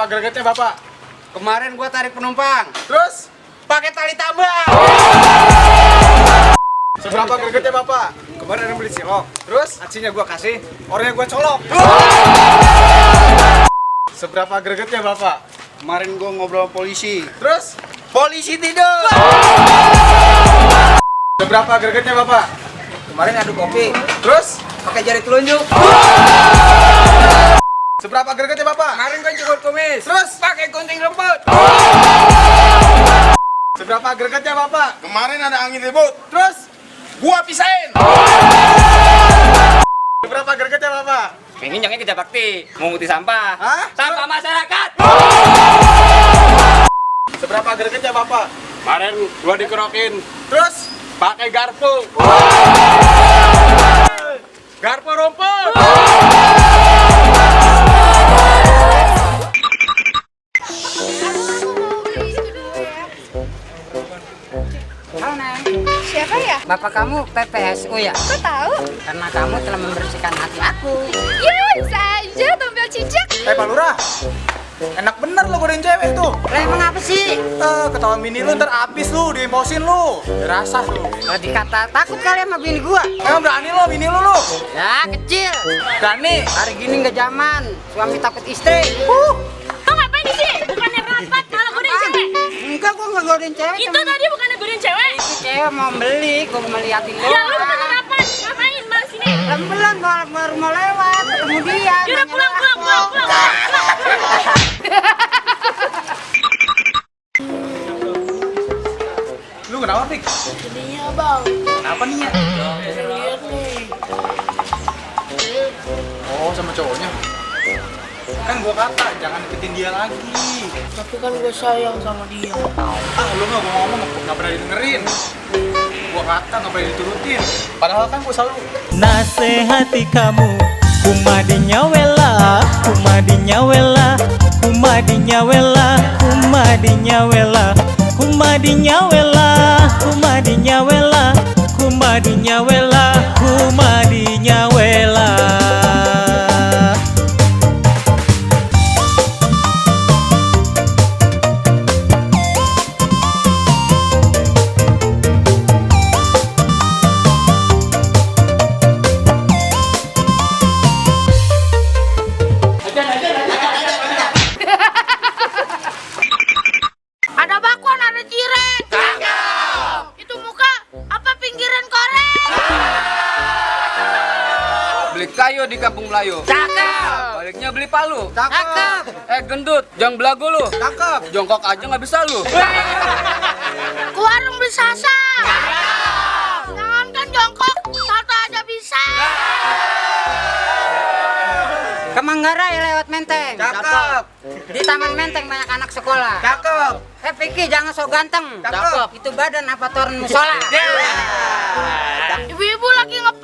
Seberapa gregetnya Bapak? Kemarin gua tarik penumpang, Terus? pakai tali tambang. Seberapa gregetnya Bapak? Kemarin ada beli cilok, Terus? aksinya gua kasih, orangnya gua colok. Seberapa gregetnya Bapak? Kemarin gua ngobrol sama polisi, Terus? polisi tidur. Seberapa gregetnya Bapak? Kemarin adu kopi, Terus? pakai jari telunjuk. Seberapa gregetnya Bapak? Kemarin gua cukur kumis, Terus? pakai gunting rumput. Seberapa gregetnya Bapak? Kemarin ada angin ribut, Terus? gua pisahin. Seberapa gregetnya Bapak? Pengen jangan kerja bakti, munguti sampah. Hah? Sampah masyarakat. Seberapa gregetnya Bapak? Kemarin gua dikerokin, Terus? pakai garpu. Garpu rumput. Halo Neng, Siapa ya? bapak kamu PPSU ya? Kok tahu? Karena kamu telah membersihkan hati aku. Ya bisa aja tompel cicak. Pak Lurah, enak bener lo godain cewek tuh. Lah emang apa sih? Ketahuan bini lu ntar abis lu, diemosin lu. Dirasah lu. Kalau dikata takut kali sama bini gua. Emang berani lo bini lu? Ya kecil. Berani? Hari gini nggak zaman. Suami takut istri. Lo ngapain di sini? Bukannya rapat malah godain cewek. Enggak, gua nggak godain cewek. Itu tadi bukannya godain cewek. Itu cewek mau beli, gua mau liatin Ya lu bukannya rapat. Ngapain malah sini? Belum baru mau lewat, ketemu dia. Yaudah nanya pulang. Lu kenapa, Pik? Ininya bang. Kenapa nih ya? Lihat nih. Oh, sama cowoknya. Kan gua kata jangan deketin dia lagi. Tapi kan gue sayang sama dia. Lu nggak gua ngomong nggak pernah didengerin. Gua kata nggak pernah diturutin. Padahal kan gua selalu Nasehati kamu kumadinya wela, kumadinya wela, kumadinya wela, kumadinya wela, kumadinya wela, kumadinya wela, kumadinya wela, kumadinya wela. Ada bakwan, ada cireng. Itu muka apa pinggiran korek? Beli kayu di kampung Melayu. Cakep. Baliknya beli palu. Cakep. Gendut, jangan belagu lu. cakep. Jongkok aja nggak bisa lu. Ke warung beli sasar. Jangankan jongkok, salto aja bisa. Ke Manggarai lewat Menteng. Cakep. Di Taman Menteng banyak anak sekolah. Cakep. Vicky jangan sok ganteng. Cakep. Itu badan apa turun musola. Ibu-ibu lagi ngepel.